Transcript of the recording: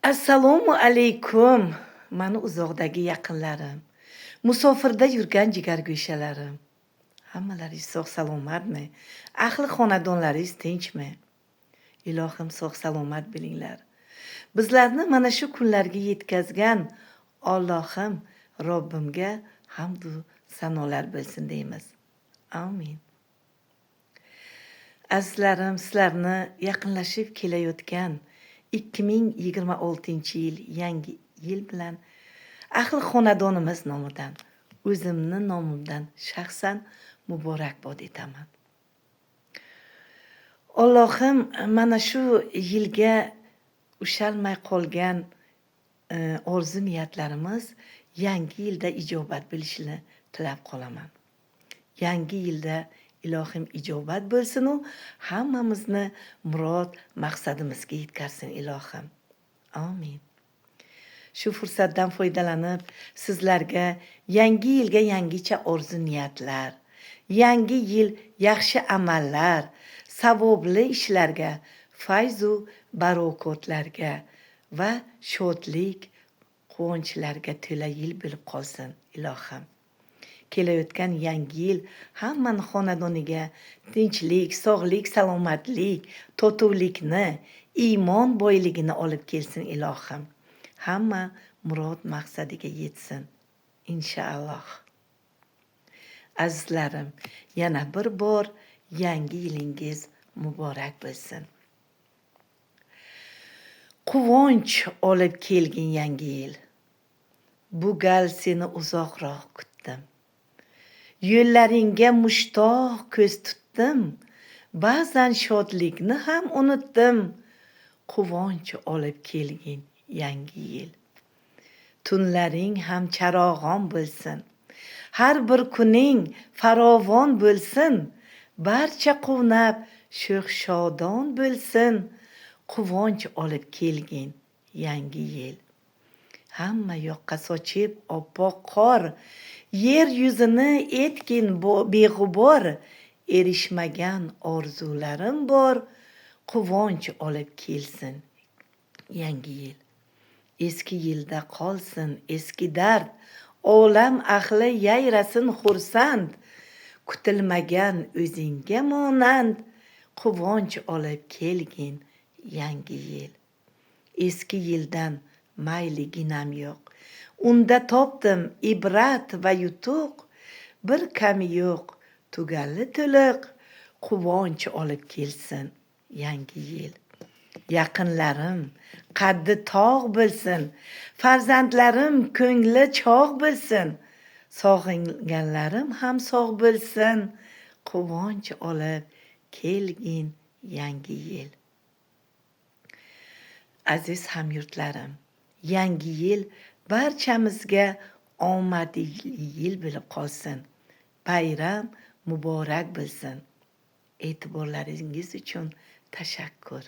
Assalomu alaykum, mani uzoqdagi yaqinlarim, musofirda yurgan jigargo'shalarim. Hammalaringiz sog' salomatmi? Ahli xonadonlaringiz tinchmi? Ilohim, sog' salomat bo'linglar. Bizlarni mana shu kunlarga yetkazgan Allohim Robbimga hamdu sanolar bo'lsin deymiz. Amin. Azizlarim, sizlarni yaqinlashib kelayotgan 2026-yil yangi yil bilan ahli xonadonimiz nomidan, o'zimni nomimdan shaxsan muborakbod etaman. Allohim mana shu yilga ushalmay qolgan orzu niyatlarimiz yangi yilda ijobat bo'lishini tilab qolaman. Yangi yilda ilohim ijobat bo'lsin-u, hammamizni murod maqsadimizga yetkazsin ilohim. Amin. Shu fursatdan foydalanib sizlarga yangi yilga yangicha orzu niyatlar, yangi yil yaxshi amallar, savobli ishlarga, fayzu barokotlarga va shodlik, quvonchlarga to'la yil bo'lib qolsin ilohim. Kelayotgan yangi yil hammani xonadoniga tinchlik, sog'lik, salomatlik, totuvlikni, iymon boyligini olib kelsin ilohim. Hamma murod maqsadiga yetsin inshaalloh. Azizlarim, yana bir bor yangi yilingiz muborak bo'lsin. Quvonch olib kelgin yangi yil. Bu gal seni uzoqroq kutdim. Yo'llaringga mushtoq ko'z tutdim. Ba'zan shodlikni ham unutdim. Quvonch olib kelgin yangi yil. Tunlaring ham charog'on bo'lsin. Har bir kuning farovon bo'lsin. Barcha quvnab sho'x shodon bo'lsin. Quvonch olib kelgin yangi yil. Hamma yoqqa sochib oppoq qor, yer yuzini etgin beg'ubor. Erishmagan orzularim bor, quvonch olib kelsin yangi yil. Eski yilda qolsin eski dard, olam ahli yayrasin xursand. Kutilmagan o'zingga monand quvonch olib kelgin yangi yil. Eski yildan mayliginam yo'q. Unda topdim ibrat va yutuq, bir kami yo'q, tugalli to'liq quvonch olib kelsin yangi yil. Yaqinlarim qaddi tog' bo'lsin, farzandlarim ko'ngli chog' bo'lsin, sog'inganlarim ham sog' bo'lsin, quvonch olib kelgin yangi yil. Aziz hamyurtlarim, yangi yil barchamizga omadli yil bo'lib qolsin. Bayram muborak bo'lsin. E'tiborlaringiz uchun tashakkur.